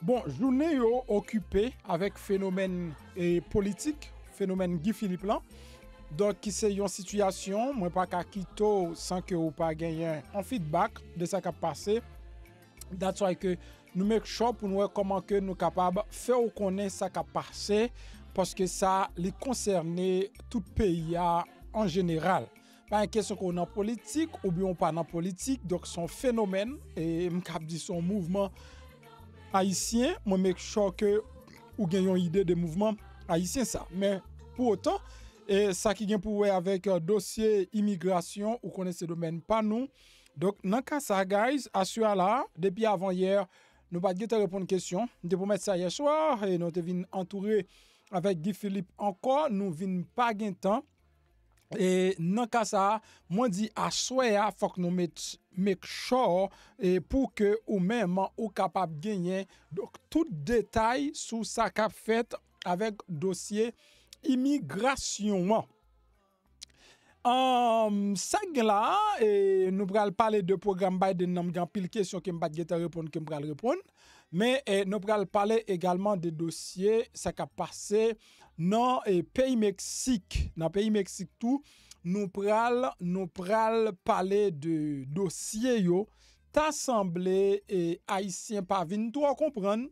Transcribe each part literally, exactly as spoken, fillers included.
Bon, jounen yo okipe avèk fenomèn e politik, fenomèn Guy Philippe lan. Donk, ki se yon sitiyasyon, mwen pa ka kite w san ke ou pa genyen yon feedback de sa k ap pase. That's why ke nou make sure pou nou wè kòman ke nou kapab fè w konnen sa k ap pase, paske sa li konsène tout peyi a an jeneral. Pa yon kesyon ke w nan politik oubyen w pa nan politik, donk se yon fenomèn, e m kab di se yon mouvman ayisyen, mwen make sure ke ou gen yon ide de mouvman ayisyen sa. Men pou otan, e sa ki gen pou wè avèk, e, dosye imigrasyon, ou konnen se domèn pa nou. Donk, nan ka sa, guys, aswè a la, depi avan yè, nou pa t gentan reponn kesyon. M te pwomèt sa yè swa, e nou te vin antoure avèk Guy Philippe ankò, nou vin pa gen tan. E nan ka sa a, mwen di aswè a, fòk nou met make sure, e pou ke ou menm ou kapab genyen, donk, tout detay sou sa k ap fèt avèk dosye imigrasyon an. Ahn, sa k gen la a, e nou pral pale de pwogram Biden nan, m gen anpil kesyon ke m pa t gentan reponn, ke m pral reponn. Men, e nou pral pale egalman de dosye sa k ap pase nan, e, peyi Meksik. Nan peyi Meksik tou, nou pral, nou pral pale de dosye yo. Ta sanble, e, Ayisyen pa vin twò konprann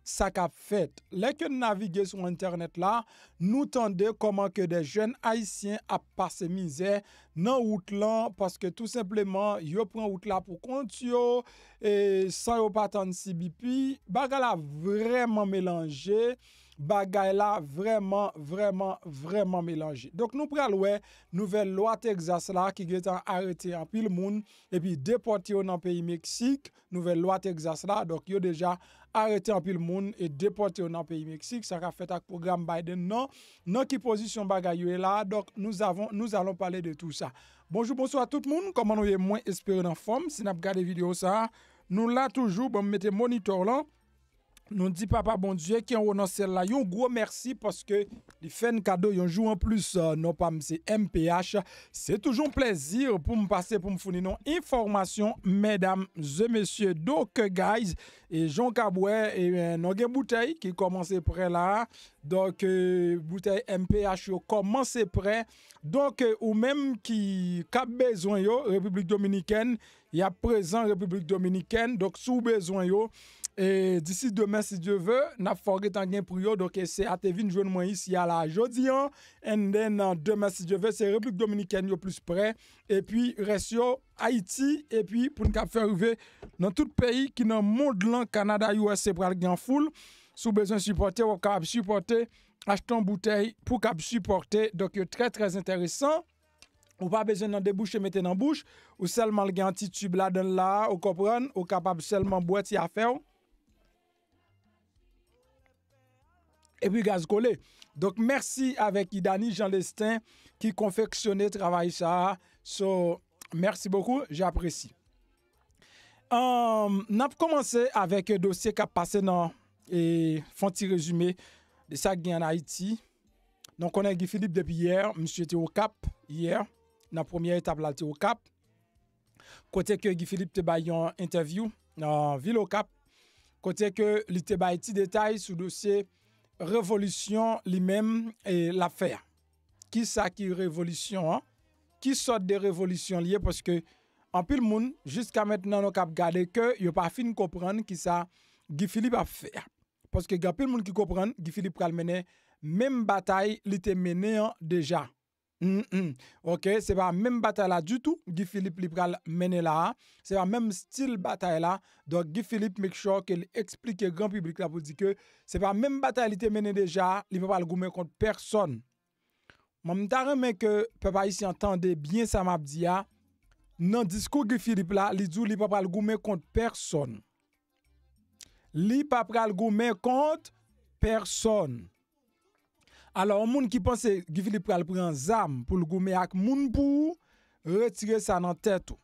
sa k ap fèt. Lè ke n navige sou entènèt la, nou tande kòman ke de jèn Ayisyen ap pase mizè nan wout lan, paske tou senpleman, yo pran wout la pou kont yo, e san yo pa tann C B P. Bagay la vrèman melanje, bagay la vrèman, vrèman, vrèman melanje. Donk, nou pral wè nouvèl lwa Texas la ki gentan arete anpil moun, epi depòte yo nan peyi Meksik, nouvèl lwa Texas la. Donk, yo deja arete anpil moun e depòte yo nan peyi Meksik. Sa k ap fèt ak pwogram Biden nan? Nan ki pozisyon bagay yo ye la a? Donk, nous avons, nous allons parler de tout ça. Bonjou, bonswa tout moun. Kòman nou ye? Mwen espere n anfòm. Si n ap gade videyo sa a, nou la toujou. Ban m mete monitò lan. Nou di Papa Bondye ki anwo nan syèl la yon gwo mèsi, paske li fè n kado yon jou anplis. Non pa m se M P H. Se toujou yon plèzi pou m pase pou m founi nou enfòmasyon, medam e mesye. Donk, guys, e jan w kab wè, e, nou gen boutèy ki kòmanse prè la. Donk, e, boutèy M P H yo kòmanse prè. Donk, e, ou menm ki, k ap bezwen yo, Repiblik Dominikèn, y ap prezan Repiblik Dominikèn. Donk, si w bezwen yo, e disi demen, si Dye ve, n ap fè w gentan gen pri yo. Donk, e se a te vin jwenn mwen isi a la jodi an. And then, uh, demen, si Dye ve, se Repiblik Dominikèn yo plis prè. Epi, rès yo, Ayiti. Epi, pou n kab fè rive nan tout peyi ki nan mond lan, Kanada, U S A pral gen an foul. Si w bezwen sipòte, w ap kapab sipòte, achte yon boutèy pou w kab sipòte. Donk, yo trè, trè enteresan. Ou pa bezwen nan debouche mete nan bouch, ou sèlman gen yon ti tib ladan l la, ou konprann, ou kapab sèlman bwè ti afè w. Epi gaz kole. Donk, mèsi avèk Idani Jean Lestin ki konfeksyone travay sa a. So, merci beaucoup, j'apprécie. Ahn, n ap kòmanse avèk dosye k ap pase nan, e, fè yon ti rezime de sa k gen ann Ayiti. Nou konnen Guy Philippe depi yè, misye te Okap yè. Nan premyè etap la, l te Okap. Kote ke Guy Philippe te bay yon entèvyou nan vil Okap. Kote ke li te bay ti detay sou dosye revolisyon li menm, e, l ap fè a. Kisa ki revolisyon an? Ki sòt de revolisyon li ye? Paske anpil moun, jiska mentnan, nou kab gade ke yo pa fin konprann kisa Guy Philippe ap fè a. Paske gen anpil moun ki konprann Guy Philippe pral mennen menm batay li te mennen an deja. Mm, mm. Ok, se pa menm batay la ditou, Guy Philippe li pral mennen la a. Se pa menm stil batay la. Donk, Guy Philippe make sure ke li eksplike gran piblik la pou di ke se pa menm batay li te mennen deja, li pa pral goumen kont pèsòn. Mwen, m ta renmen ke pèp ayisyen an tande byen sa m ap di a. Nan diskou Guy Philippe la, li di w li pa pral goumen kont pèsòn. Li pa pral goumen kont pèsòn. Alò, yon moun ki panse Guy Philippe pral pran zam pou l goumen ak moun pou ou, retire sa nan tèt ou.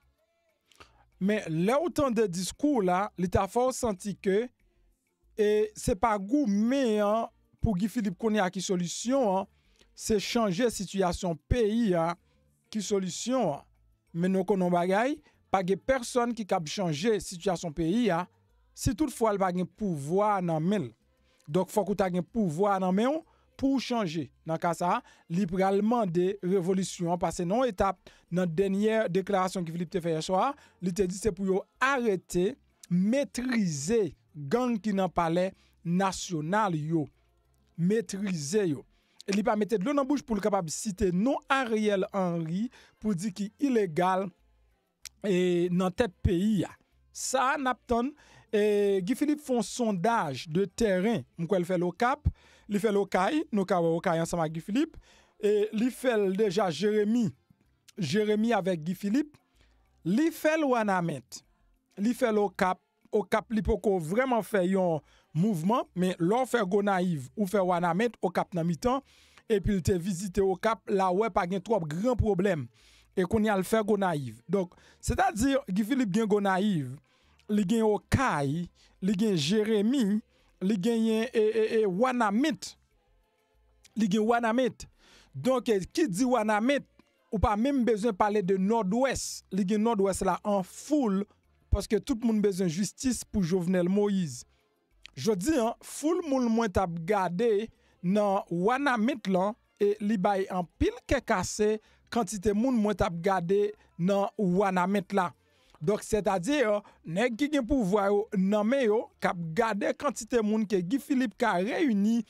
Men lè w tande diskou w la, li ta fè w santi ke, e, se pa goumen an pou Guy Philippe kounye a ki solisyon an, se chanje sitiyasyon peyi a ki solisyon an. Men nou konnen yon bagay, pa gen pèsòn ki kab chanje sitiyasyon peyi a, Si toutfwa l pa gen pouvwa a nan men l. Donk, fòk ou ta gen pouvwa a nan men w pou w chanje. Nan ka sa a, li pral mande revolisyon an pase nan yon etap. Nan dènyè deklarasyon Guy Philippe te fè yè swa a, li te di se pou yo arete, metrize gang ki nan palè nasyonal yo. Metrize yo. E li pa mete dlo nan bouch pou l kapab site non Ariel Henry pou di ki ilegal e, nan tèt peyi a. Sa a, n ap tann, e, Guy Philippe fè yon sondaj de tèren. M kwè l fè l Okap, li fè l Okay, nou ka wè Okay ansanm ak Guy Philippe. E, li fè l deja Jeremi, Jeremi avèk Guy Philippe. Li fè l Wanament, li fè l Okap, Okap li poko vrèman fè yon mouvman, men lè w fè Gonayiv, ou fè Wanament, Okap nan mitan, epi l te vizite Okap, la wè pa gen twòp gran pwoblèm. E kounye a l fè Gonayiv. Donk, sètadi, Guy Philippe gen Gonayiv, li gen Okay, li gen Jeremi, li genyen e, e, e, Wanament. Li gen Wanament. Donk, e, ki di Wanament, ou pa menm bezwen pale de Nòdwès. Li gen Nòdwès la an foul, paske tout moun bezwen jistis pou Jovenel Moïse. Jodi a, foul moun mwen t ap gade nan Wanament lan, e li bay anpil kè kase kantite moun mwen t ap gade nan Wanament la. Donk, sètadi, nèg ki gen pouvwa yo nan men yo, k ap gade kantite moun ke Guy Philippe ka reyini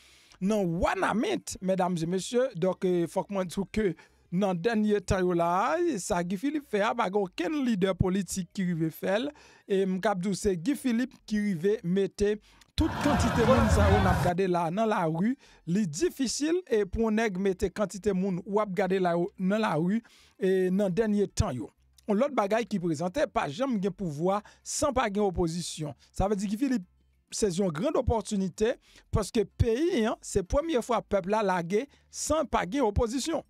nan Wanament, medam e mesye. Donk, e, fòk mwen di w ke nan dènye tan yo la a, sa Guy Philippe fè a, pa gen okenn lidè politik ki rive fè l. E m kab di w se Guy Philippe ki rive mete tout kantite moun sa yo n ap gade la nan lari. Li difisil e pou yon nèg mete kantite moun w ap gade la yo nan lari e nan dènye tan yo. Yon lòt bagay ki prezante, pa janm gen pouvwa san pa gen opozisyon. Sa vle di Guy Philippe sezi yon grand opòtinite, paske peyi an, se premye fwa pèp la lage san pa gen opozisyon.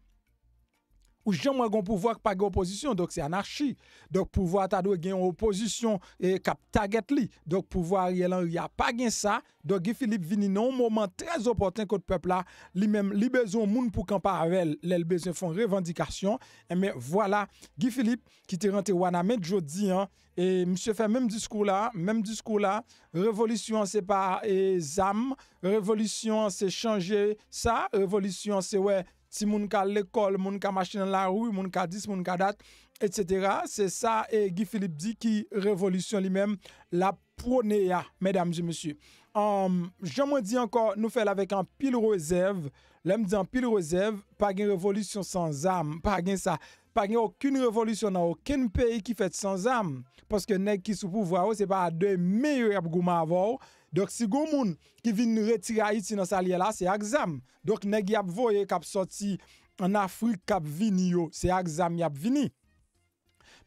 Ou janm wè gon pouvwa k pa gen opozisyon, donk se anachi. Donk pouvwa ta dwe gen yon opozisyon e k ap tagèt li. Donk pouvwa Ariel Henry a pa gen sa. Donk Guy Philippe vini nan yon moman trè opòten kot pèp la, li menm, li bezwen yon moun pou kanpe avè l lè l bezwen fè yon revandikasyon. Enben vwala, Guy Philippe ki te rantre Wanament jodi an, e misye fè menm diskou la, menm diskou la, revolisyon an se pa e, zam, revolisyon an se chanje sa, revolisyon an se wè timoun ka al lekòl, moun ka mache nan lari, moun ka dis, moun ka dat, etsetera. Se sa e Guy Philippe di ki revolisyon li menm l ap pwone a, medam e mesye. Anm, jan mwen di ankò, nou fè l avèk anpil rezèv. Lè m di anpil rezèv, pa gen revolisyon san zam, pa gen sa. Pa gen okenn revolisyon nan okenn peyi ki fèt san zam. Paske nèg ki sou pouvwa yo, se pa a de men yo y ap goumen avè w. Donk, si gon moun ki vin retire Ayiti nan sa l ye la, se ak zam. Donk, nèg y ap voye k ap sòti ann Afrik k ap vini yo, se ak zam y ap vini.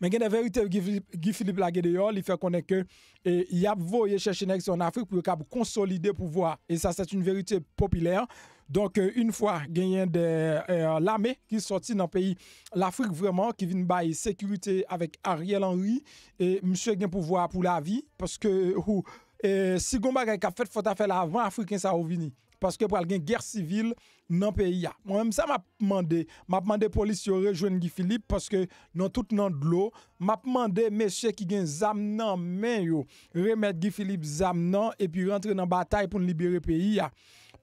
Men gen de verite Guy Philippe, Guy Philippe lage deyò, li fè konnen ke e, y ap voye chèche nèg sa yo ann Afrik pou yo kab konsolide pouvwa. E sa, c'est une vérité populaire. Donk, e, yon fwa genyen de e, lame ki sòti nan peyi Lafrik vrèman, ki vin bay sekirite avèk Ariel Henry, e misye gen pouvwa pou lavi, paske ou, e, si gon bagay k ap fèt, fò ta fè l avan Afriken sa yo vini. Paske pral gen gè sivil nan peyi a. Mwen menm sa m ap mande, m ap mande polis yo rejwenn Guy Philippe paske nou tout nan dlo. M ap mande mesye ki gen zam nan men yo remèt Guy Philippe zam nan epi rantre nan batay pou n libere peyi a.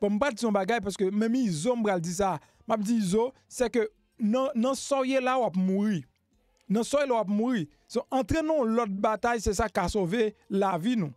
Bon, m pral di yon bagay paske menm Izo m pral di sa. M ap di Izo, se ke nan, nan sa w ye la w ap mouri. Nan sa w ye la w ap mouri. So, antre nan yon lòt batay, se sa k ka sove lavi nou.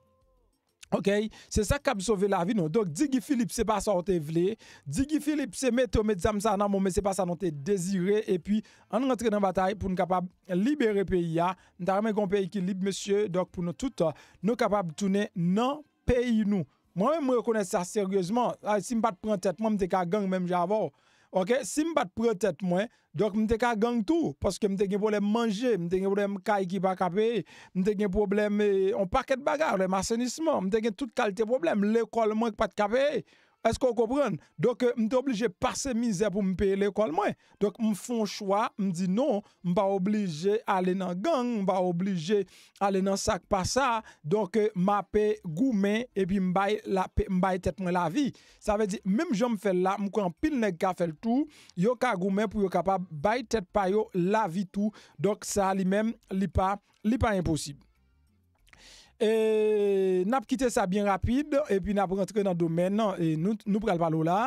Ok, se sa k ap sove lavi nou. Donk, di Guy Philippe se pa sa w te vle. Di Guy Philippe se mete w met zam sa nan men w, men se pa sa nou te dezire. Epi, ann rantre nan batay pou n kapab libere peyi a. M ta renmen gen yon peyi ki lib, mesye. Donk, pou nou tout, nou kapab tounen nan peyi nou. Mwen menm, mwen rekonèt sa seryezman. A, si m pa t pran tèt mwen, m te ka gang menm jan avè w. Ok, si m pa t pran tèt mwen, donk m te ka gang tou, paske m te gen pwoblèm manje, m te gen pwoblèm kay ki pa ka peye, m te gen pwoblèm e, yon pakèt bagay, pwoblèm asenisman, m te gen tout kalite pwoblèm, lekòl mwen ki pa t ka peye. Èske w konprann? Donk, e, m te oblije pase mizè pou m peye lekòl mwen. Donk, m fè yon chwa, m di non, m pa oblije ale nan gang, m pa oblije ale nan sa k pa sa. Donk, e, m ape goumen epi m bay lape, m bay tèt mwen lavi. Sa vle di, menm jan m fè l la, m kwè anpil nèg ka fè l tou, yo ka goumen pou yo kapab bay tèt pa yo lavi tou. Donk, sa li menm, li pa, li pa enposib. E n ap kite sa byen rapid, epi n ap rantre nan domèn e nou, nou pral pale w la.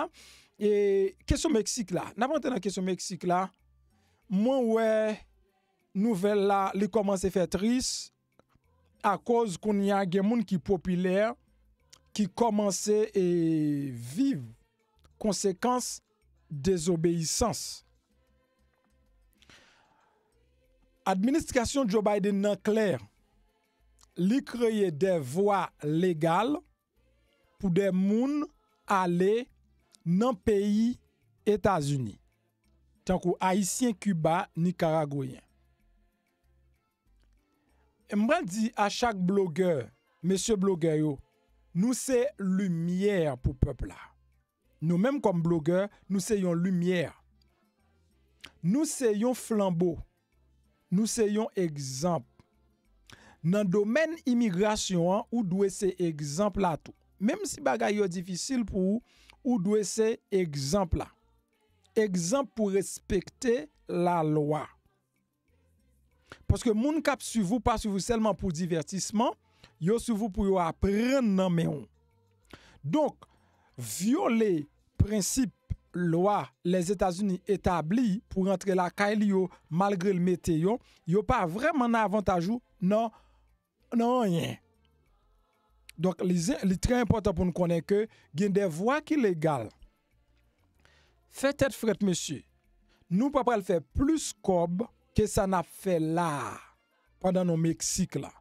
E kesyon Meksik la, n ap rantre nan kesyon Meksik la. Mwen wè nouvèl la, li kòmanse fè tris, akoz kounye a gen moun ki popilè, ki kòmanse e viv konsekans dezobeyisans. Administrasyon Joe Biden nan klè, li kreye de vwa legal pou de moun ale nan peyi Etazini, tankou Ayisyen, Kiba, Nikaragweyen. M pral di a chak blogè, mesye blogè yo, nou se limyè pou pèp la. Nou menm kòm blogè, nou se yon limyè. Nou se yon flanbo. Nou se yon egzanp. Nan domèn imigrasyon an, ou dwe se egzanp la tou. Menm si bagay yo difisil pou ou, ou dwe se egzanp la. Egzanp pou respekte lalwa. Paske moun k ap swiv ou pa swiv ou sèlman pou divètisman, yo swiv ou pou yo aprann nan men w. Donk, vyole prensip lwa Lèzetazini etabli pou rantre lakay li yo, malgre l mete yo, yo pa vrèman nan avantaj ou nan, nan anyen. Donk, li, li trè enpòtan pou n konnen ke gen de vwa ki legal. Fè tèt frèt, mesye. Nou pa pral fè plis kòb ke sa n ap fè la a, pandan nou Meksik la.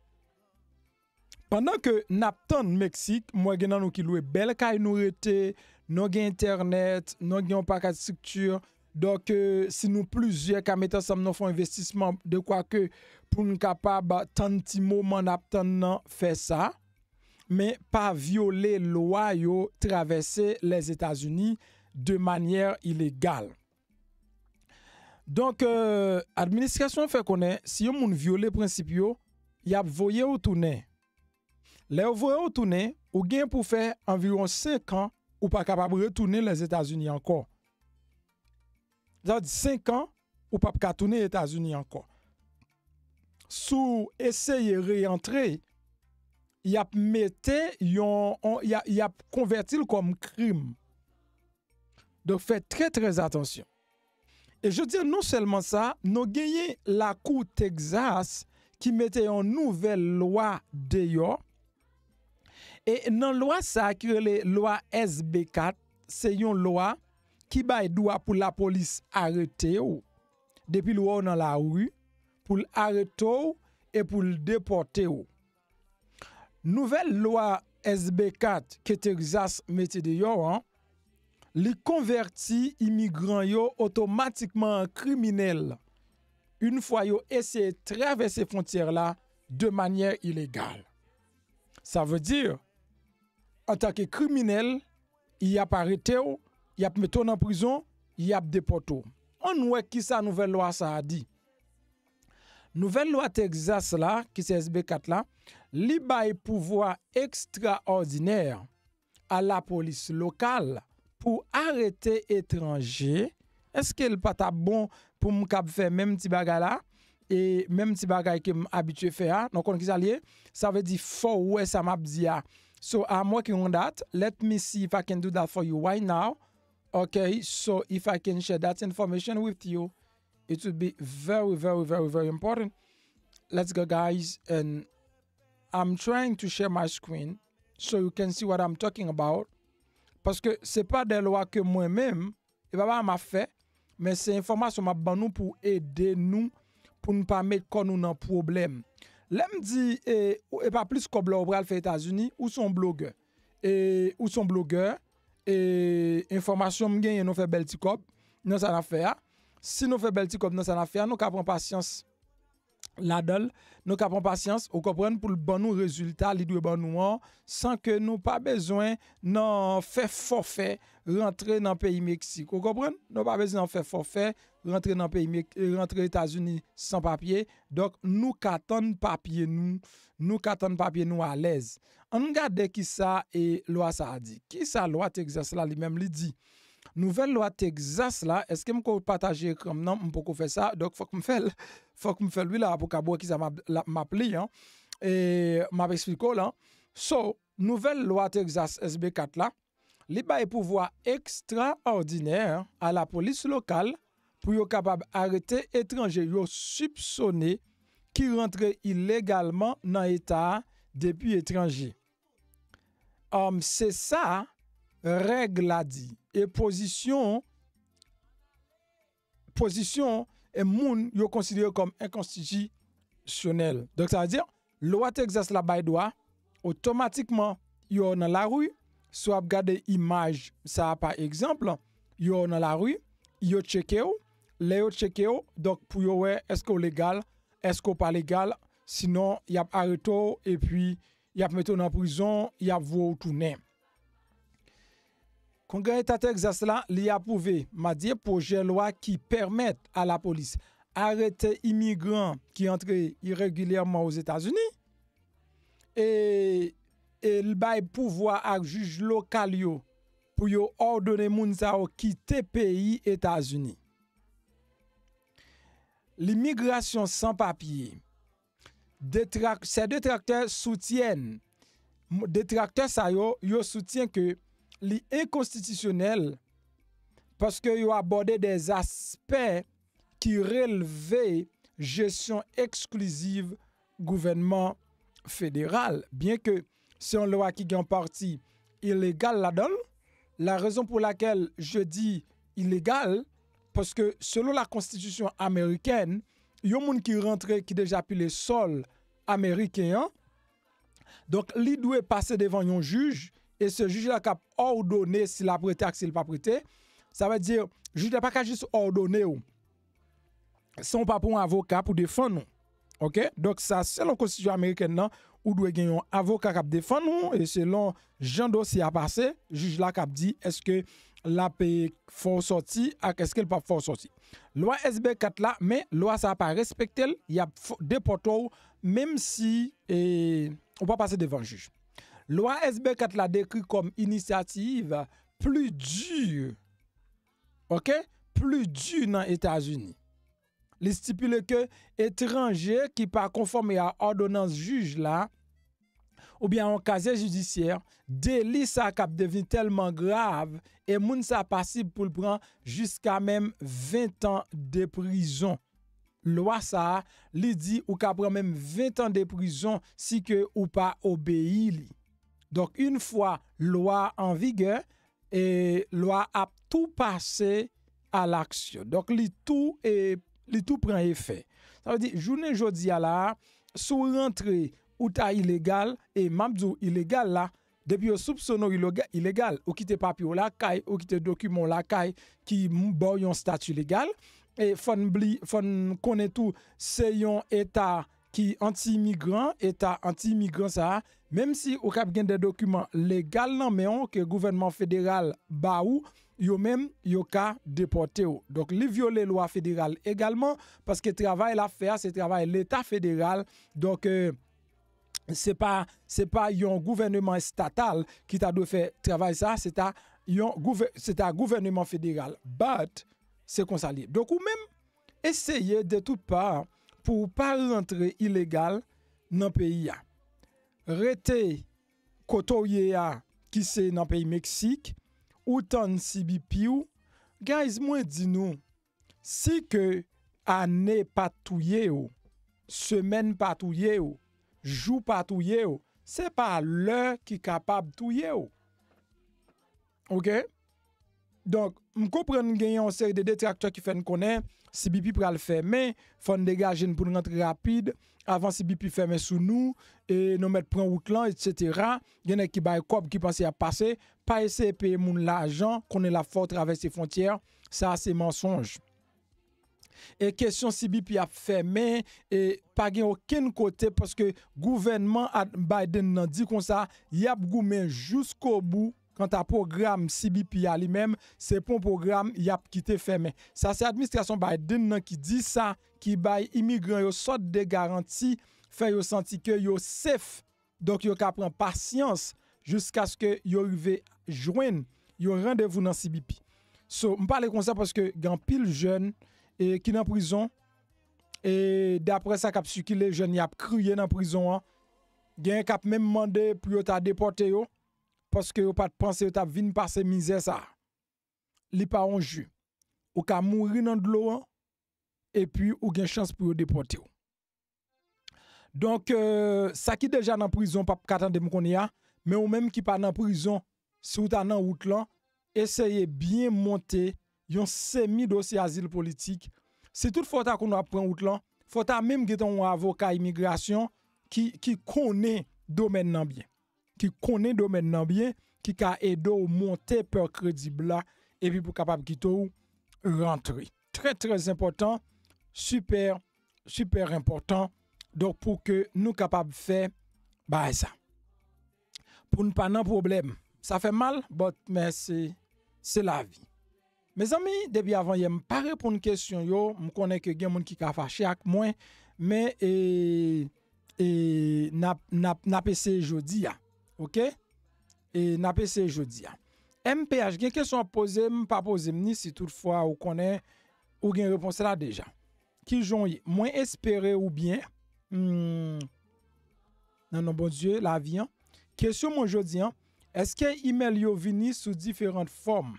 Pandan ke n ap tann Meksik, m wè gen nan nou ki lwe bèl kay nou rete, nou gen entènèt, nou gen yon pakèt estrikti. Donk, e, si nou plizyè ka met ansanm, nou fè yon envestisman de kwa ke pou n kapab tann ti moman n ap tann nan fè sa, men pa vyole lwa yo travèse Lèzetazini de manyè ilegal. Donk, e, administrasyon an fè konnen si yon moun vyole prensip yo, y ap voye w tounen. Lè yo voye w tounen, ou gen pou fè anviwon senk an ou pa kapab retounen Lèzetazini ankò. Sa vle di senk an, ou p ap ka tounen Etazini ankò. Si w eseye reyantre, y ap mete yon, on, y a, y ap konvèti l kòm krim. Donk, fè trè, trè atansyon. E jodi a, non sèlman sa, nou genyen Lakou Texas ki mete yon nouvèl lwa deyò. E nan lwa sa a ki rele lwa S B kat, se yon lwa ki bay dwa pou lapolis arete w depi l wè w nan lari, pou l arete w e pou l depòte w. Nouvèl lwa S B kat ke Texas mete deyò an, li konvèti imigran yo otomatikman an kriminèl, yon fwa yo eseye travèse fwontyè la de manyè ilegal. Sa vle di, antanke kriminèl, y ap arete w, y ap mete w nan prizon, y ap depòte w. Ann wè kisa nouvèl lwa sa a di. Nouvèl lwa Texas la, ki se S B kat la, li bay pouvwa ekstraòdinè a lapolis lokal pou arete etranje. Èske l pa t ap bon pou m kab fè menm ti bagay la? E menm ti bagay ke m abitye fè a, nou konn kisa l ye? Sa vle di fò w wè sa m ap di a. So, I'm working on that. Let me see if I can do that for you right now. Okay, so if I can share that information with you, it would be very, very, very, very important. Let's go, guys, and I'm trying to share my screen so you can see what I'm talking about. Paske se pa de lwa ke mwen menm, e pa bagay m ap fè, men se enfòmasyon m ap ban nou pou ede nou, pou n pa met kò nou nan pwoblèm. Lè m di, e, e pa plis kòb lè w pral fè Etazini, ou se yon blogè. E, ou se yon blogè, e, enfòmasyon m genyen, nou fè bèl ti kòb nan sa n ap fè a. Si nou fè bèl ti kòb nan sa n ap fè a, nou ka pran pasyans ladan l, nou ka pran pasyans, ou konprann, pou l ban nou rezilta li dwe ban nou an, san ke nou pa bezwen nan fè fòfè rantre nan peyi Meksik. Ou konprann? Nou pa bezwen nan fè fòfè rantre nan peyi Mek-, rantre Etazini san papye. Donk, nou ka tann papye nou, nou ka tann papye nou alèz. Ann gade kisa e lwa sa a di. Kisa lwa Texas la li menm li di? Nouvèl lwa Texas la, èske m ko pataje ekran m nan? M poko fè sa, donk fòk m fè l. Fòk m fè l, wi, la, pou w kab wè kisa m ap, la, m ap li an. e m ap eksplike w lan. So, nouvèl lwa Texas S B kat la, li bay pouvwa ekstraòdinè a lapolis lokal pou yo kapab arete etranje yo sipsone ki rantre ilegalman nan eta a depi etranje. Um, se sa règ la di. E pozisyon, pozisyon e moun yo konsidere kòm enkonstitisyonèl. Donk, sa vle di, lwa Texas la bay dwa, otomatikman, yo nan lari, si w ap gade imaj sa a, pa egzanp, yo nan lari, yo tcheke w, lè yo tcheke w, donk, pou yo wè èske w legal, èske w pa legal, sinon, y ap arete w, epi y ap mete w nan prizon, y ap voye w tounen. Kongrè Eta Texas la, li apwouve madi pwojè lwa ki pèmèt a lapolis arete imigran ki antre iregilyèman Ozetazini, e, e l bay pouvwa ak jij lokal yo pou yo òdone moun sa yo kite peyi Etazini. Limigrasyon san papye. Detrak-, ces détracteurs soutiennent, m-, detraktè sa yo, yo soutyen ke li enkonstitisyonèl paske yo abòde des aspè ki relve jesyon ekspliziv gouvènman federal. Byen ke se yon lwa ki gen yon pati ilegal ladan l, la raison pour laquelle je dis ilegal, paske selon la konstitisyon amerikèn, yon moun ki rantre, ki deja pile sòl ameriken an, donk, li dwe pase devan yon jij, e se jij la k ap òdone si l ap rete ak si l p ap rete. Sa vle di, jij la pa ka jis òdone w san w pa pran yon avoka pou defann ou. Oke? Donk, sa, selon konstitisyon amerikèn nan, ou dwe gen yon avoka k ap defann ou, e selon jan dosye a pase, jij la k ap di èske l ap, e, fè w sòti ak èske l p ap fè w sòti. Lwa S B kat la, men lwa sa a pa respekte l, y ap f-, depòte w, menm si, e, ou pa pase devan jij. Lwa S B kat la dekri kòm inisyativ pli di, oke, pli di nan Etazini. Li stipile ke etranje ki pa konfòme a òdonans jij la, oubyen yon kazye jidisyè, deli sa k ap devni tèlman grav e moun sa pasib pou l pran jiska menm ven tan de prizon. Lwa sa a, li di ou ka pran menm ven tan de prizon si ke ou pa obeyi li. Donk, yon fwa lwa an vigè, e lwa ap tou pase a laksyon. Donk, li tou, e, li tou pran efè. Sa vle di, jounen jodi a la a, si w rantre, ou ta ilegal, e m ap di w ilegal la, depi yo soupsone w iloga-, ilegal, ou kite papye w lakay, ou kite dokiman w lakay ki m-, ba w yon estati legal, e fò n bli-, fò n konnen tou, se yon eta ki anti-imigran, eta anti-imigran sa a, menm si ou kab gen de dokiman legal nan men w ke gouvènman federal ba ou, yo menm, yo ka depòte w. Donk, li vyole lwa federal egalman, paske travay l ap fè a, se travay leta federal. Donk, e, se pa, se pa yon gouvèneman estatal ki ta dwe fè travay sa, se ta yon gouvè-, se ta gouvèneman federal. But, se konsa li ye. Donk, ou menm, eseye de tout pa pou w pa rantre ilegal nan peyi a. Rete kote w ye a, ki se nan peyi Meksik, ou tann C B P w. Guys, mwen di nou, si ke ane pa t touye w, semèn pa touye w, jou pa touye w, se pa lè ki kapab touye w. Oke? Donk, m konprann gen yon seri de detraktè ki fè n konnen C B P pral fèmen, fò n degaje n pou n rantre rapid, avan C B P fèmen sou nou, e nou mèt pran wout lan, etsetera. Gen nèg ki bay kòb, ki panse y ap pase, pa eseye peye moun lajan, konnen l ap fè w travèse fwontyè, sa se mansonj. E kesyon C B P ap fèmen, e pa gen okenn kote, paske gouvènman Biden nan di konsa, y ap goumen jiskobou. Kanta pwogram C B P a li menm, se pa yon pwogram y ap kite fèmen. Sa se administrasyon Biden nan ki di sa, ki bay imigran yo sòt de garanti, fè yo santi ke yo safe. Donk, yo ka pran pasyans jiskaske yo rive jwenn yon randevou nan C B P. So, m pale konsa paske gen anpil jèn, e, ki nan prizon, e, daprè sa k ap sikile, jèn y ap kriye nan prizon an, Genyen k ap menm mande pou yo ta depòte yo, paske yo pa t panse yo t ap vin pase mizè sa a. Li pa yon jwe. Ou ka mouri nan dlo an, epi ou gen chans pou yo depòte w. Donk, euh, sa ki deja nan prizon p ap ka tande m kounye a, men ou menm ki pa nan prizon, si w ta nan wout lan, eseye byen monte yon semi dosye azil politik. Si toutfwa w ta konn w ap pran wout lan, fò w ta menm gentan yon avoka imigrasyon ki, ki konnen domèn nan byen. Ki konnen domèn nan byen, ki ka ede w monte pè kredib la, epi pou kapab kite w rantre. Trè, trè enpòtan, sipè, sipè enpòtan. Donk, pou ke nou kapab fè bagay sa. Pou n pa nan pwoblèm. Sa fè mal, but, men se, se lavi. Mezanmi, depi avan yè, m pa reponn kesyon yo. M konnen ke gen moun ki ka fache ak mwen, men, e, e, n ap, n ap, n ap eseye jodi a. Oke? E n ap eseye jodi a. M P H, gen kesyon w ap poze m, pa poze m ni si toutfwa ou konnen ou gen repons la deja. Kijan w ye? Mwen espere ou byen. Hmm. Nan non Bondye, lavi an. Kesyon mwen jodi an, èske imèl yo vini sou diferan fòm?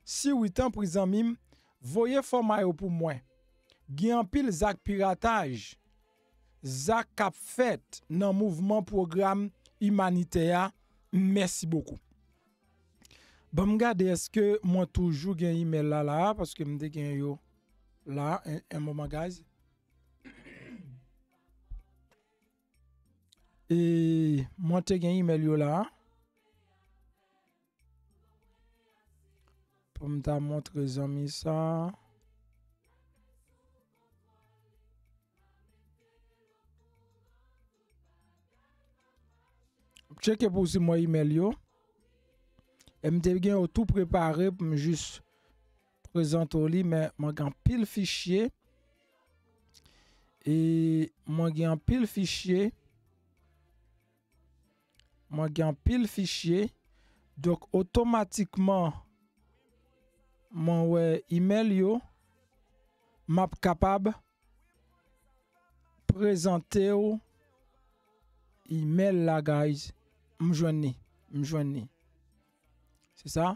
Si wi, tanpri zanmi m, voye fòma yo pou mwen. Gen anpil zak pirataj, zak k ap fèt nan mouvman pwogram imanitè a. Mèsi bokou. Ban m gade èske mwen toujou gen imèl la la, paske m te gen yo la, en, en moman, guys. E mwen te gen imèl yo la. Pou m ta montre zanmi sa. Tcheke pou si mwen imèl yo. E m te gen yo tou prepare pou m jis prezante w li, men mwen gen anpil fichye. E mwen gen anpil fichye. Mwen gen anpil fichye. Donk, otomatikman, mwen wè imèl yo. M ap kapab prezante w imèl la, guys. M jwenn li. M jwenn li. Se sa?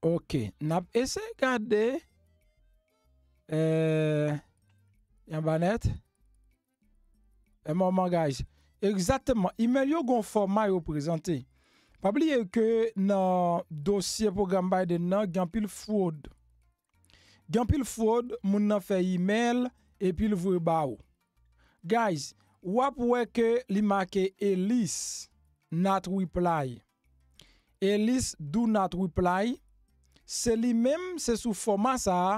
Ok. N ap eseye gade, eh, anba nèt. E moman, guys. Egzakteman. Imèl yo gon fòma yo prezante. Pa bliye ke nan dosye pwogram Biden nan, gen anpil fwod. Gen anpil fwod, moun nan fè imèl, epi l voye ba ou. Guys, w ap wè ke li make Elis not reply. Elis do not reply. Se li menm, se sou fòma sa a,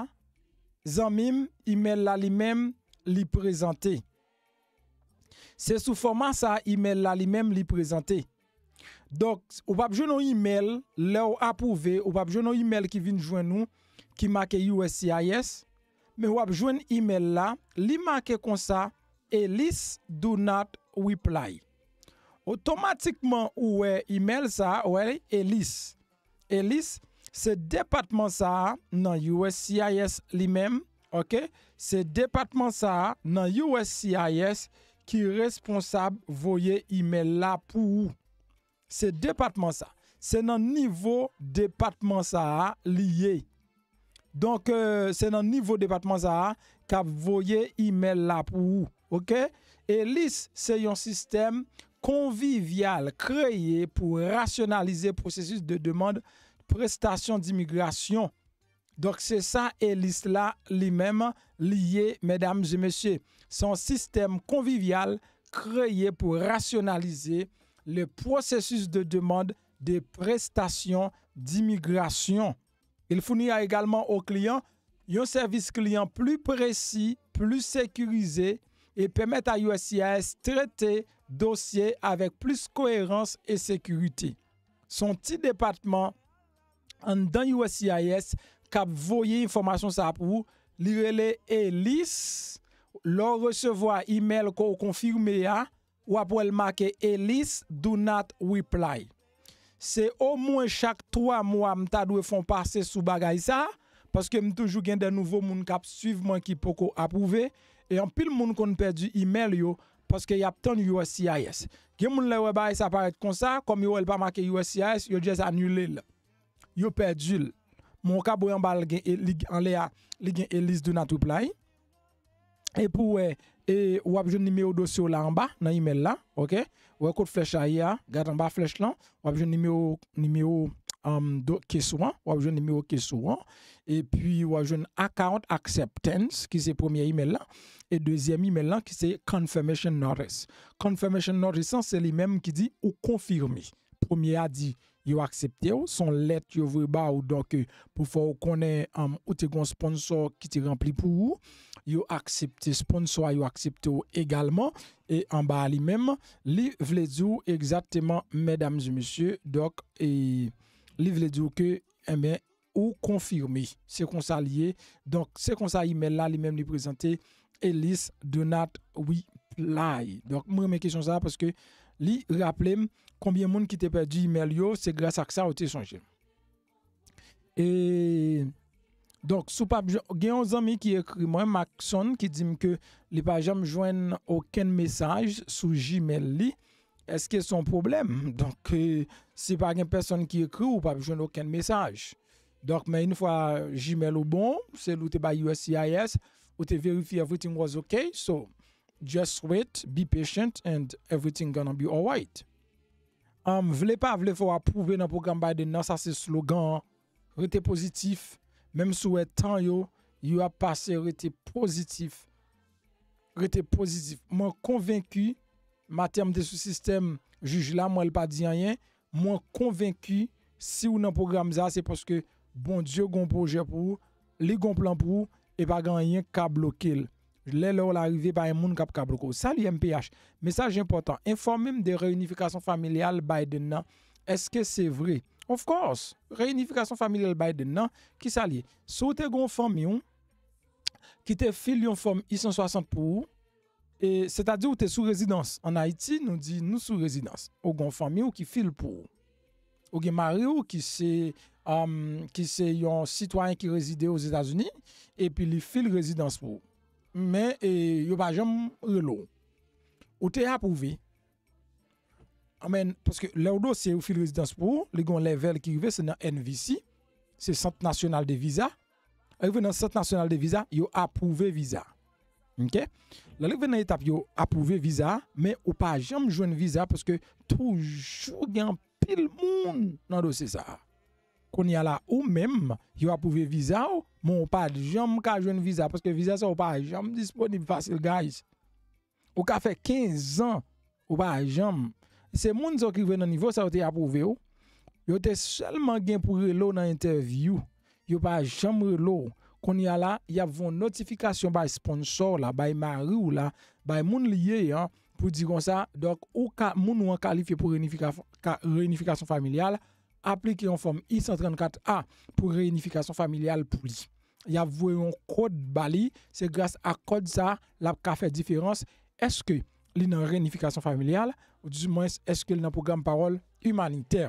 zanmi m, imèl la li menm, li prezante. Se sou fòma sa a, imèl la li menm, li prezante. Donk, ou p ap jwenn yon imèl, lè w apwouve, ou p ap jwenn yon imèl ki vin jwenn ou, ki make U S C I S, men w ap jwenn imèl la, li make konsa, Elis do not reply. Otomatikman, ou wè imèl sa a, ou wè Elis. Elis, se depatman sa a nan U S C I S li menm, ok? Se depatman sa a nan U S C I S ki responsab voye imèl la pou ou. Se depatman sa. Se nan nivo depatman sa a li ye. Donk, euh, se nan nivo depatman sa a k ap voye imèl la pou ou. Ok? Elis se yon sistèm konvivyal kreye pou rasyonalize pwosesis de demann prestasyon dimigrasyon. Donk, se sa Elis la li menm li ye, medam e mesye. Se yon sistèm konvivyal kreye pou rasyonalize le processus de demande de prestation d'immigration. Il fournira également au client yon sèvis kliyan pli presi, pli sekirize e pèmèt a U S C I S trete dosye avèk plis koerans e sekirite. Se yon ti depatman anndan U S C I S k ap voye enfòmasyon sa a pou ou. Li rele Elis. Lè w resevwa imèl ke w konfime a, w ap wè l make Elis do not reply. Se omwen chak twa mwa m ta dwe fè yon pase sou bagay sa a paske m toujou gen de nouvo moun k ap swiv mwen ki poko apwouve, e anpil moun konn pèdi imèl yo paske y ap tann U S C I S. Gen moun lè wè bagay sa parèt konsa, kòm yo wè l pa make U S C I S, yo just anile l. Yo pèdi l. Men w ka bwè anba l gen, li, anlè a, li gen A list do not reply. E pou wè, e w ap jwenn nimewo dosye w la anba, nan imèl la, oke? Wè kot flèch la ye a, gad anba flèch lan, w ap jwenn nimewo, nimewo, um, do, case ou an, w ap jwenn nimewo case ou an. Epi w ap jwenn account acceptance, ki se premye imèl la. E dezyèm imèl lan, ki se confirmation notice. Confirmation notice lan, se li menm ki di ou konfime. Premye a di yo aksepte w, se yon lèt yo voye ba ou, donk, eh, pou fè w konnen, um, ou te gen yon sponsor ki te ranpli pou ou, yo aksepte sponsor a, yo aksepte w egalman, e anba a li menm, li vle di w egzakteman, medam e mesye, donk, e li vle di w ke, enben, ou konfime. Se konsa li ye. Donk, se konsa imèl la, li menm, li prezante, A list do not reply. Donk, mwen renmen kesyon sa a paske li raple m konbyen moun ki te pèdi imèl yo, se gras ak sa yo te sonje. E, donk, si w p ap jwenn, gen yon zanmi ki ekri mwen, Maxon, ki di m ke li pa janm jwenn okenn mesaj sou Gmail li. Èske se yon pwoblèm? Donk, eh, si pa gen pèsonn ki ekri w, ou p ap jwenn okenn mesaj. Donk, men yon fwa Gmail ou bon, se li w te bay U S C I S, ou te verifye everything was okay, so just wait, be patient, and everything gonna be alright. Um, vle pa vle, fò w apwouve nan pwogram Biden nan, sa se slogan an. Rete pozitif, menm si w wè tan yo, yo ap pase, rete pozitif. Rete pozitif. Mwen konvenki, maten m te sou sistèm jij la, m wè l pa di anyen. Mwen konvenki, si w nan pwogram sa, se paske Bondye gon pwojè pou ou, li gon plan pou ou, e pa gen anyen k ka bloke l. Lè lè w la rive, pa gen moun k ap ka bloke w. Salut M P H. Mesaj enpòtan. Enfòme m de reyinifikasyon familyal Biden nan. Èske se vre? Of course. Reyinifikasyon familyal Biden nan, ki sa l ye? Si w te gon fanmi w, ki te fil yon fòm I san swasant pou ou, e, sètadi ou te sou rezidans. Ann Ayiti, nou di nou sou rezidans. Ou gen yon fanmi w ki fil pou ou. Ou gen mari w ki se, um, ki se yon sitwayen ki rezide Ozetazini, epi li fil rezidans pou ou. Men, e, yo pa janm rele w. Ou te apwouve. Anmèn, paske lè w dosye yo fil rezidans pou ou, li gen yon level ki rive, se nan N V C, se Sant Nasyonal de Viza. Rive nan Sant Nasyonal de Viza, yo apwouve viza. Oke? Lè l rive nan etap yo apwouve viza, men ou pa janm jwenn viza paske toujou gen anpil moun nan dosye sa a. Kounye a la, ou menm, yo apwouve viza w, men ou pa t janm ka jwenn viza paske viza sa yo pa janm disponib fasil, guys. Ou ka fè kenz an, ou pa janm. Se moun sa yo ki rive nan nivo sa yo te apwouve w. Yo te sèlman gen pou rele w nan entèvyou. Yo pa janm rele w. Kounye a la, y ap voye yon notifikasyon bay sponsor la, bay mari w la, bay moun li ye an, pou di konsa, donk, ou ka, moun ou an kalifye pou reyinifika-, ka, reyinifikasyon familyal, aplike yon fòm I san trannkat A pou reyinifikasyon familyal pou li. Y ap voye yon kòd ba li, se gras a kòd sa a, l ap ka fè diferans. Èske li nan reyinifikasyon familyal, ou dimwens, èske li nan pwogram pawòl imanitè?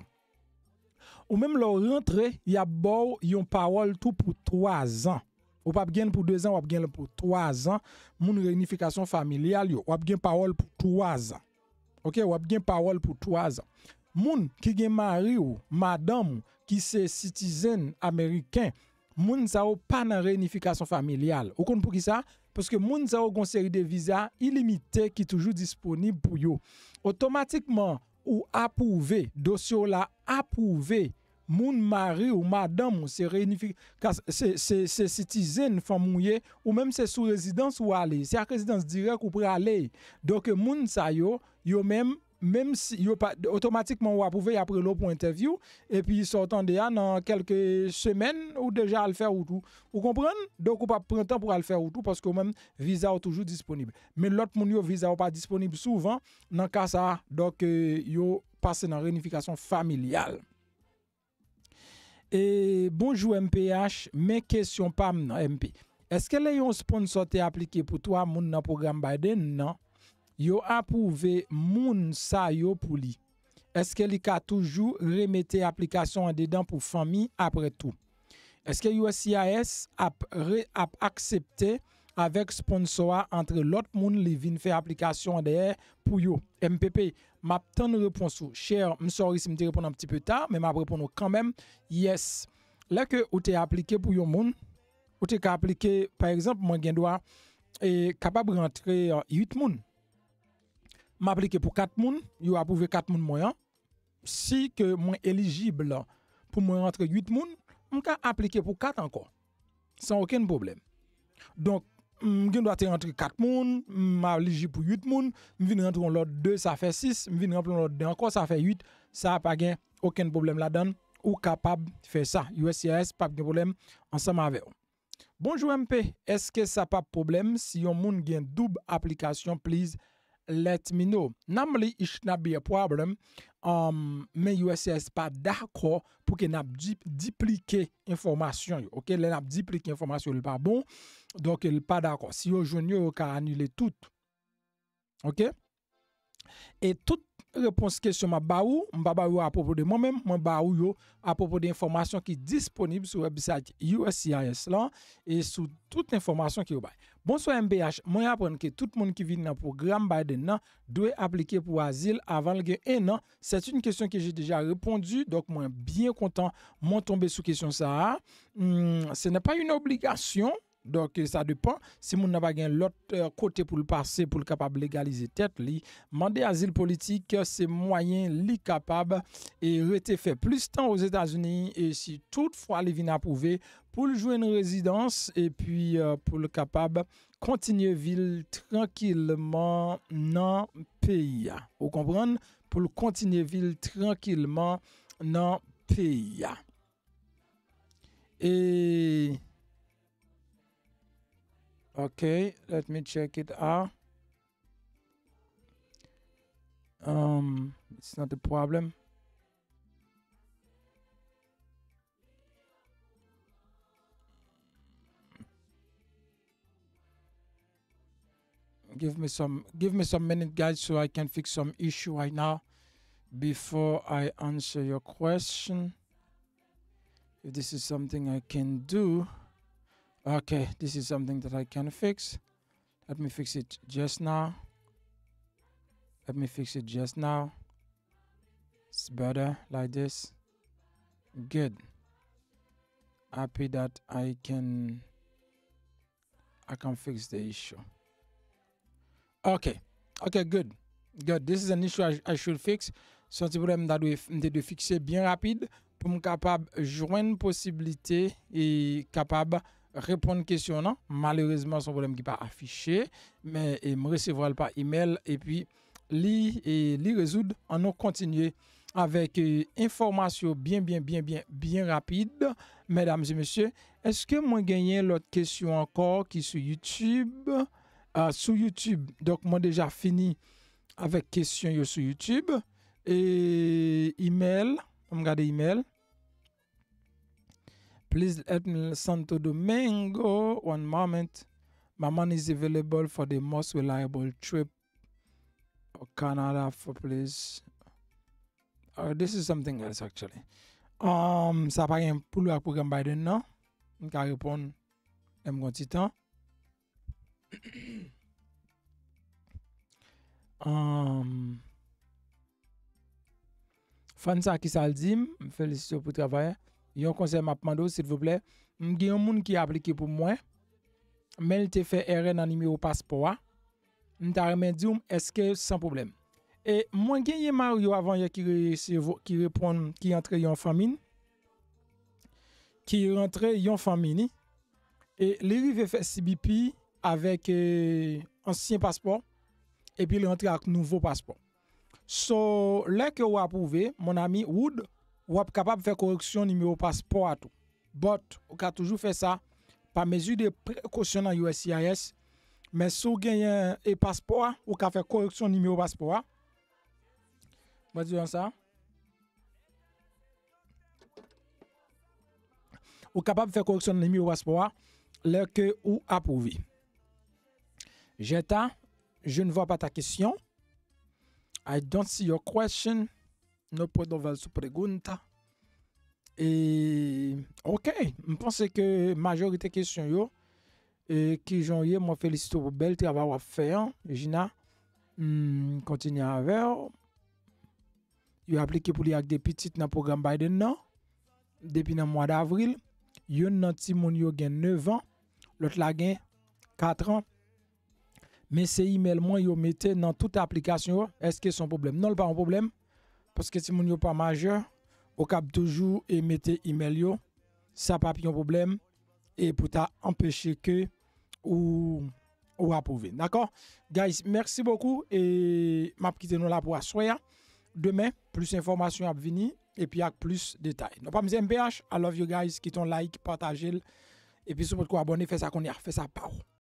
Ou menm lè w rantre, y ap ba w yon pawòl tou pou twa zan. Ou p ap gen l pou de zan, w ap gen l pou twa zan. Moun reyinifikasyon familyal yo, w ap gen pawòl pou twa zan. Oke, w ap gen pawòl pou twa zan. Moun ki gen mari w, madanm ou, ki se citizen ameriken, moun sa yo pa nan reyinifikasyon familyal. Ou konn poukisa? Paske moun sa yo gon seri de viza ilimite ki toujou disponib pou yo. Otomatikman, ou apwouve, dosye w la apwouve, moun mari w, madanm ou, se reyinifi-, kas-, se, se, se citizen fanmi w ye, ou menm se sou rezidans ou ale, se ak rezidans dirèk ou prale. Donk, moun sa yo, yo menm, menm si yo pa, otomatikman ou apwouve, y ap rele w pou entèvyou, epi sa w tande a, nan kèlke semèn, ou deja al fè wout ou. Ou konprann? Donk, ou p ap pran tan pou al fè wout ou, paske ou menm, viza w toujou disponib. Men lòt moun yo, viza yo pa disponib souvan, nan ka sa a, donk, eh, yo pase nan reyinifikasyon familyal. E, bonjou M P H, men kesyon pa m nan, M P. Èske lè yon sponsor te aplike pou twa moun nan pwogram Biden nan, yo apwouve moun sa yo pou li? Èske li ka toujou remete aplikasyon an dedan pou fanmi apre tou? Èske U S C I S ap, re, ap aksepte avèk sponsò a antre lòt moun li vin fè aplikasyon an dèyè pou yo? M P P, m ap tann repons ou. Cher, m sorry si m te reponn an pti pe ta, men m ap reponn ou kanmenm. Yes. Lè ke ou te aplike pou yon moun, ou te ka aplike, pa egzanp, mwen gen dwa, e, kapab rantre, e, uit moun. M aplike pou kat moun, yo apwouve kat moun mwen an. Si ke mwen elijib pou mwen rantre uit moun, m ka aplike pou kat ankò, san okenn pwoblèm. Donk, m gen dwa te rantre kat moun, m elijib pou uit moun, m vin rantre yon lòt de, sa fè sis, m vin rantre yon lòt de ankò, sa fè uit, sa pa gen okenn pwoblèm ladan l, ou kapab fè sa. U S C I S p ap gen pwoblèm ansanm avè w. Bonjou M P, èske sa p ap pwoblèm si yon moun gen doub aplikasyon? Please let me know. Normally, it should not be a problem, um, men U S C I S pa dakò pou ke n ap di, diplike enfòmasyon yo. Oke, lè n ap diplike enfòmasyon yo, li pa bon. Donk, li pa dakò. Si yo jwenn yo, yo ka anile tout. Oke? E tout repons kesyon m ap ba ou, m pa ba ou yo apwopo de mwen menm, mwen ba ou yo apwopo de enfòmasyon ki disponib sou website U S C I S lan e sou tout enfòmasyon ke yo bay. Bonswa M P H, mwen aprann ke tout moun ki vin nan pwogram Biden nan dwe aplike pou azil avan l gen en an. C'est une question que j'ai déjà répondu, donk mwen byen kontan mwen tonbe sou kesyon sa a. Hmm, ce n'est pas une obligation. Donk, sa depann. Si moun nan pa gen lòt, eh, kote pou l pase pou l kapab legalize tèt li, mande azil politik, se mwayen li kapab, e, rete fè plis tan Ozetazini, e si tout fwa li vin apwouve, pou l jwenn rezidans, epi, eh, pou l kapab kontinye vi l trankilman nan peyi a. Ou konprann? Pou l kontinye vi l trankilman nan peyi a. E, okay, let me check it out. Um, it's not a problem. Give me some, give me some minute, guys, so I can fix some issue right now before I answer your question. If this is something I can do. Okay, this is something that I can fix. Let me fix it just now. Let me fix it just now. It's better like this. Good. Happy that I can I can fix the issue. Ok. Ok, good. Good. This is an issue I, I should fix. Se yon ti pwoblèm m ta dwe, m te dwe fikse byen rapid pou m kapab jwenn posiblite e kapab reponn kesyon nan. Malerezman, se yon pwoblèm ki pa afiche, men, e, m resevwa l pa imèl epi li, e, li rezoud. Ann nou kontinye avèk, e, enfòmasyon byen, byen, byen, byen, byen rapid, medam e mesye. Èske mwen genyen lòt kesyon ankò ki sou YouTube? Ah, sou YouTube. Donk, mwen deja fini avèk kesyon yo sou YouTube. E imèl, ann gade imèl. Please help me, Santo Domingo. One moment. My money is available for the most reliable trip Canada for please. Uh, this is something else actually. Um, sa pa gen pou l wè ak pwogram Biden nan. M ka reponn lè m gon ti tan. Um, Fann sa ki sa l di m, m felisite w pou travay. Yon konsèy m ap mande w, silvouplè. M gen yon moun ki aplike pou mwen, men l te fè erè nan nimewo paspò a. M ta renmen di w, èske san pwoblèm? E mwen genyen Mario avan yè ki resevwa, ki reponn, ki antre yon fanmi n, ki rantre yon fanmi ni. E li rive fè C B P avèk, e, ansyen paspò, epi l rantre ak nouvo paspò. So, lè ke w apwouve, mon ami Wood, w ap kapab fè koreksyon nimewo paspò a tou. But, ou ka toujou fè sa pa mezi de prekosyon nan U S C I S. Men si w genyen e paspò a, ou ka fè koreksyon nimewo paspò a. Mwen di w sa. Ou kapab fè koreksyon nan nimewo paspò a lè ke ou apwouve. Jetta, je ne vois pas ta question. I don't see your question. No puedo ver su pregunta. E, ok, m panse ke majorite kesyon yo, e, ki jan w ye, mwen felisite w pou bèl travay w ap fè an, Gina. M kontinye avè w. Yo aplike pou li ak de pitit nan pwogram Biden nan, depi nan mwa davril. Youn nan timoun yo gen nèf an, lòt la gen kat an. Men se imèl mwen yo mete nan tout aplikasyon yo. Èske se yon pwoblèm? Non, l pa yon pwoblèm. Paske timoun yo pa majè, ou kab toujou e mete imèl yo. Sa p ap yon pwoblèm. E pou ta anpeche ke ou, ou apwouve. Dakò? Guys, mèsi bokou. E m ap kite nou la pou aswè a. Demen, plis enfòmasyon ap vini. Epi ak plis detay. Non pa m se M P H. I love you guys. Kite yon like, pataje l. Epi si w potko abòne, fè sa kounye a. Fè sa pa w.